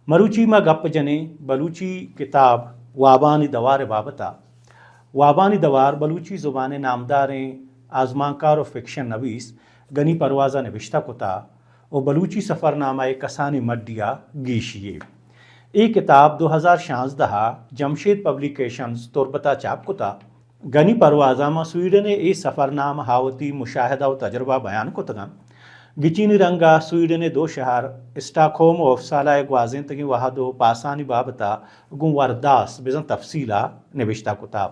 مروچی ما گپ جنیں بلوچی کتاب وابانی دوار ءِ بابت ءَ۔ وابانی دوار بلوچی زبان ءِ نامداریں آزمانکار و فکشن نویس گنی پرواز ءَ نبشتہ کتا و بلوچی سفرنامہ ءِ کسانیں مڈی ءَ گیشی یے۔ اے کتاب دو ہزار شانزدہ ءَ جمشید پبلیکیشنز تربت ءَ چاپ کتا۔ گنی پرواز ءَ ماں سویڈن ءِ اے سفرنامہ ءَ وتی مشاہدہ و تجربہ بیان کتگاں۔ گچینی رنگ ءَ سویڈن ءِ دو شہر اسٹاک ہوم و اپسالا ءِ گوازینتگیں وہد و پاسانی بابت ءَ گوں ورداس بزاں تفصیل ءَ نبشتہ کتا۔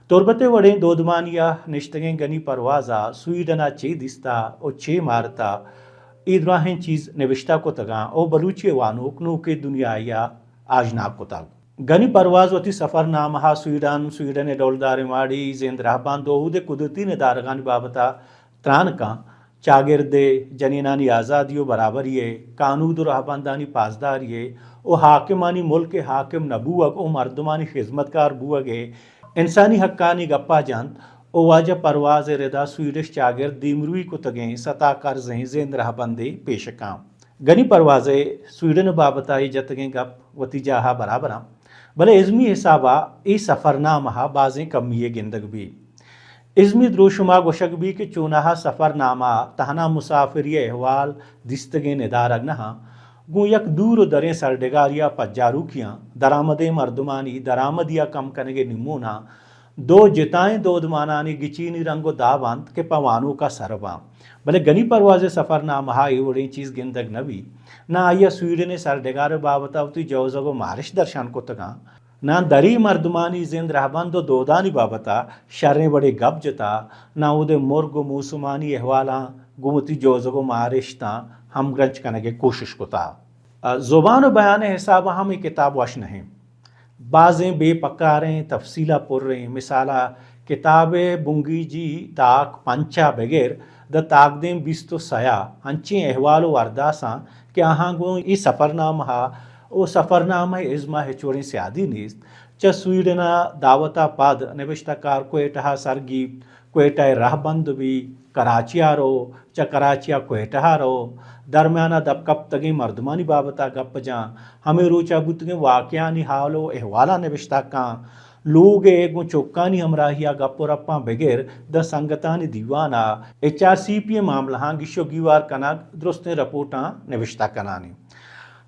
تربت ءِ وڑیں دودمانی ءَ نشتگیں گنی پرواز ءَ سویڈن ءَ چے دیستہ و چے مارتہ، اے دراہیں چیز نبشتہ کتگاں و بلوچی ءِ وانوک نوکیں دنیایا آژناگ کتگ۔ گنی پرواز وتی سفرنامہ ءَ سویڈن، سویڈن ءِ ڈولداریں ماڑی، زند رہبند و اود ءِ قدرتی ندارگانی بابت ءَ تران کن، چاگرد ءِ، جنینانی آزادی و برابری ءِ، کانود و رہبندانی پاسداری ءِ و حاکمانی ملک ءِ حاکم نہ بوگ و مردمانی خذمتکار بوگ ءِ انسانی حقانی گپا جنت و واجہ پرواز ءِ ردا سویڈش چاگرد دیمروی کتگیں ستا کرزیں زند رہبندے پیش کن۔ گنی پرواز ءِ سویڈن ءِ بابت ءَ اے جتگیں گپ وتی جاہ ءَ برابر انت، بلے ازمی حساب ءَ اے سفرنامہ ءَ بازیں کمی یے گندگ بی۔ ازمی دروشم ءَ گوشگ بی کہ چوناہا سفرنامہ تہنا مسافری ءِ احوال دیستگیں ندارگ نہ انت، گوں یک دور و دریں سرڈگاری ءَ پجاروکیاں درآمدیں مردمانی درآمدی ءَ کم کنگ ءِ نیموناں دو جتائیں دودمانانی گچینی رنگ و داب انت کہ پہ وانوک ءَ سر باں۔ بلے گنی پرواز ءِ سفرنامہ ءَ اے وڑیں چیز گندگ نہ بی۔ نہ آئی ءَ سویڈن ءِ سرڈگار ءِ بابت ءَ وتی جوزگ و مارشت درشان کتگاں، نہ دری مردمانی زند رہبند و دودانی بابت ءَ شریں وڑے گپ جتا، نہ اود ءِ مرگ و موسمانی احوالاں گوں وتی جوزگ و مارشتاں ہمگرنچ کنگ ءِ کوشش کتا۔ ءُ زبان و بیان ءِ حساب ءَ ہم اے کتاب وش نہ انت۔ بازیں بے پکاریں تفصیل ءَ پریں۔ مثال ءَ کتاب ءِ بنگیجی تاک پنچ ءَ بگر داں تاکدیم بیست و سئے ءَ انچیں احوال و ورداساں کہ آہاں گوں اے سفرنامہ ءَ و سفرنامہ ءِ ازم ءَ ہچ وڑیں سیادی نیست۔ چہ سویڈن ءَ دعوت ءَ پد نبشتہ کار کوئٹہ ءَ سر گیپت، کوئٹہ ءِ رہبند بی، کراچی ءَ رو، چہ کراچی ءَ کوئٹہ ءَ رو، درمیان ءَ دپ کپتگیں مردمانی بابت ءَ گپ جاں، ہمے روچ ءَ بوتگیں واقعہانی حال و احوالاں نبشتہ کاں، لوگ ءِ گوں چکانی ہمراہی ءَ گپ و رپاں بگر داں سنگتانی دیوان ءَ ایچ آر سی پی ءِ معاملہاں گیش و گیوار کنگ، درستیں رپورٹاں نبشتہ کنانی۔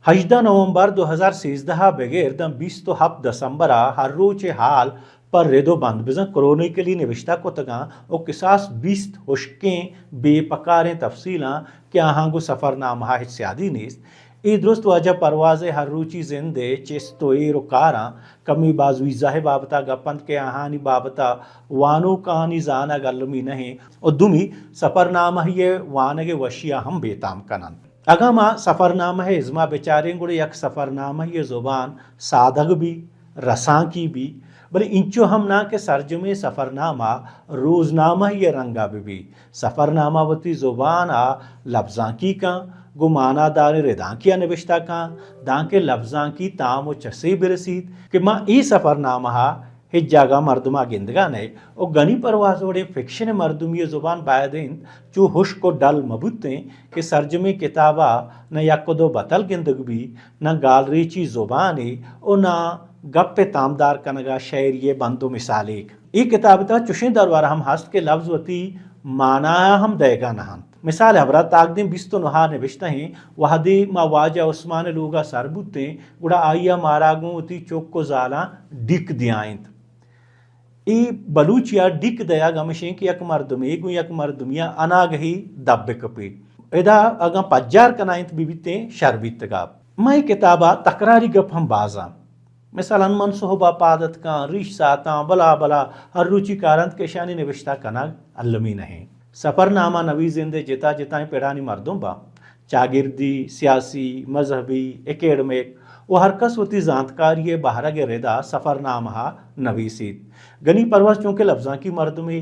ہژدہ نومبر دو ہزار سیزدہ ءَ بگر داں بیست و ہپت دسمبر ءَ ہر روچ ءِ حال پہ رد و بند بزاں کرونیکلی نبشتہ کتگاں و کساس بیست ہشکیں بے پکاریں تفصیلاں کہ آہاں گوں سفرنامہ ءَ ہچ سیادی نیست۔ اے درست واجہ پرواز ءِ ہر روچی زند ءِ چست و ایر و کاراں، کمی باز ویزا ءِ بابت ءَ گپ انت کہ آہانی بابت ءَ وانوکانی زانگ المی نہ انت و دومی سفرنامہ ءِ وانگ ءِ وشی ءَ ہم بے تام کن انت۔ اگاں ما سفرنامہ ءِ ازم ءَ بچاریں گڑا یک سفرنامہ ءِ زبان سادگ بی، رسانکی بی، بلے انچو ہم ناں کہ سرجمیں سفرنامہ روزنامہ ءِ رنگ ءَ بہ بی۔ سفرنامہ وتی زبان ءَ لبزانکی کن، گوں ماناداریں ردانکی ءَ نبشتہ کن، دانکہ لبزانکی تام و چسے برسیت کہ ما اے سفرنامہ ءَ ہچ جاگہ مردم ءَ گندگ ءَ نئے و گنی پرواز وڑیں فکشن ءِ مردمی ءِ زبان باید انت چو ہشک و ڈل مہ بوتیں کہ سرجمیں کتاب ءَ نہ یک و دو بتل گندگ بی، نہ گالریچی زبانے و نہ گپ ءِ تامدار کنگ ءَ شئیری ءِ بند و مثالیگ۔ اے کتاب ءِ تہا چشیں درور ہم ہست کہ لبز وتی مانا ءَ ہم دئیگ ءَ نہ انت۔ مثال ءِ ہبرا تاکدیم بیست و نہ ءَ نبشتہ ایں، وہدے ما واجہ عثمان ءِ لوگ ءَ سر بوتیں، گڑا آئی ءَ مارا گوں وتی چک و زالاں ڈیک دیائینت۔ اے بلوچی ءَ ڈیک دئیگ ہمش انت کہ یک مردمے گوں یک مردمی ءَ اناگہی دپ بہ کپی۔ ادا اگاں پجار کنائینت بہ بیتیں، شر بیتگ ات۔ مئے کتاب ءَ تکراری گپ ہم باز انت۔ مثلاً من سہب ءَ پاد اتکاں، ریش ساتاں، بلا بلا ہر روچی کار انت کہ اشانی نبشتہ کنگ المی نہ انت۔ سفرنامہ نویس زند ءِ جتا جتائیں پڑانی مردم باں، چاگردی، سیاسی، مذہبی، اکیڈمک و ہر کس وتی زانتکاری ءِ بہرگ ءِ ردا سفرنامہ ءَ نویسیت۔ گنی پرواز چونکہ لبزانکی مردمے،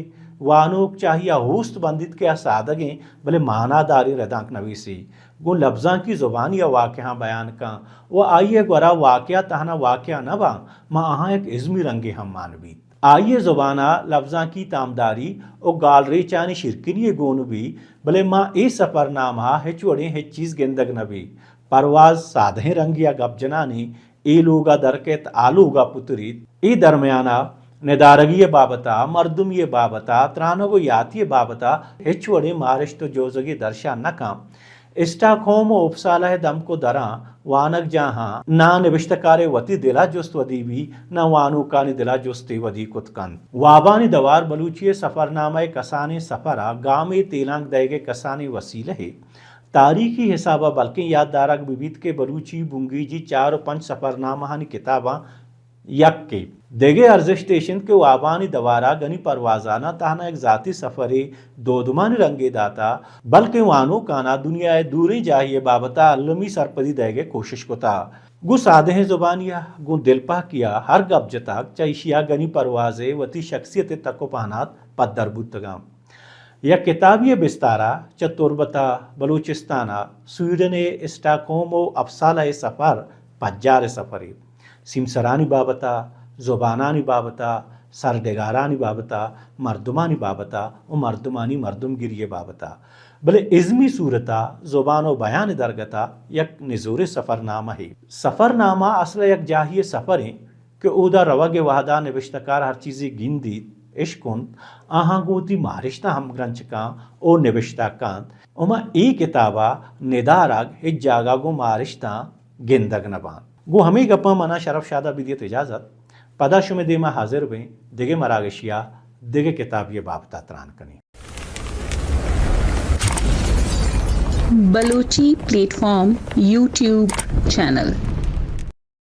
وانوک چہ آئی ءَ اوست بندیت کہ آ سادگیں بلے ماناداریں ردانک نویسی، گوں لبزانکی زبانی ءَ واقعہاں بیان کن و آئی ءِ گورا واقعہ تہنا واقعہ نہ باں، ماں آہاں یک ازمی رنگے ہم مان بیت۔ آئی ءِ زبان ءَ لبزانکی تامداری و گالریچانی شیرکنی یے گون بی، بلے ماں اے سفرنامہ ءَ ہچ وڑیں ہچ چیز گندگ نہ بی۔ پرواز سادہیں رنگے ءَ گپ جنان ایں، اے لوگ ءَ در کئیت، آ لوگ ءَ پتریت۔ اے درمیان ءَ ندارگی ءِ بابت ءَ، مردمی ءِ بابت ءَ، ترانگ ءُ یاتی ءِ بابت ءَ ہچ وڑیں مارشت ءُ جوزگے درشان نہ کن۔ اسٹاک ہوم ءُ اپسالہ ءِ دمک ءُ دراں، وانگجاہاں، ناں نبشتہ کار ءِ وتی دل ءَ جست ودی بی، ناں وانوکانی دل ءَ جستے ودی کت کنت۔ وابانی دوار بلوچی ءِ سفرنامہ ءِ کسانیں سفر ءَ گامے تیلانک دئیگ ءِ کسانیں وسیلہے۔ تاریخی حساب ءَ بلکیں یات دارگ بہ بیت کہ بلوچی بنگیجی چار ءُ پنچ سفرنامہانی کتاباں یکے۔ دگہ ارزشت ایش انت کہ وابانی دوار ءَ گنی پروازاناں تہنا یک ذاتی سفرے دودمانی رنگے داتا، بلکیں وانوکانا دنیا ءِ دوریں جاہے ءِ بابت ءَ المی سرپدی دئیگ ءِ کوشش کتا۔ گوں سادہیں زبانی ءَ، گوں دلپہکی ءَ ہر گپ جتگ، چہ ایشی ءَ گنی پرواز ءِ وتی شخصیت ءِ تک ءُ پہنات پدر بوتگاں۔ یک کتابے ءِ بستار ءَ چہ تربت ءَ، بلوچستان ءَ، سویڈن ءِ اسٹاک ہوم ءُ اپسالہ ءِ سفر پجار ءِ سفرے۔ سیمسرانی بابت ءَ، زبانانی بابت ءَ، سرڈگارانی بابت ءَ، مردمانی بابت ءَ ءُ مردمانی مردمگری ءِ بابت ءَ۔ بلے ازمی صورت ءَ زبان ءُ بیان ءِ درگت ءَ یک نزوریں سفرنامہ ہے۔ سفرنامہ اصل ءَ یک جاہے ءِ سفر انت کہ اودا روگ ءِ وہد ءَ نبشتہ کار ہر چیزے گندیت، اشکنت، آہاں گوں وتی مارشتاں ہمگرنچ کن ءُ نبشتہ کنت۔ اما اے کتاب ءَ ندارگ ہچ جاگہ گوں مارشتاں گندگ نہ بنت۔ گوں ہمے گپاں منا شرف شاد ءَ بدیت اجازت۔ پدا شمئے دیما حاضر بیں، دگہ مراگشے ءَ، دگہ کتابے ءِ بابت ءَ تران کنیں۔ Balochi plate form YouTube channel.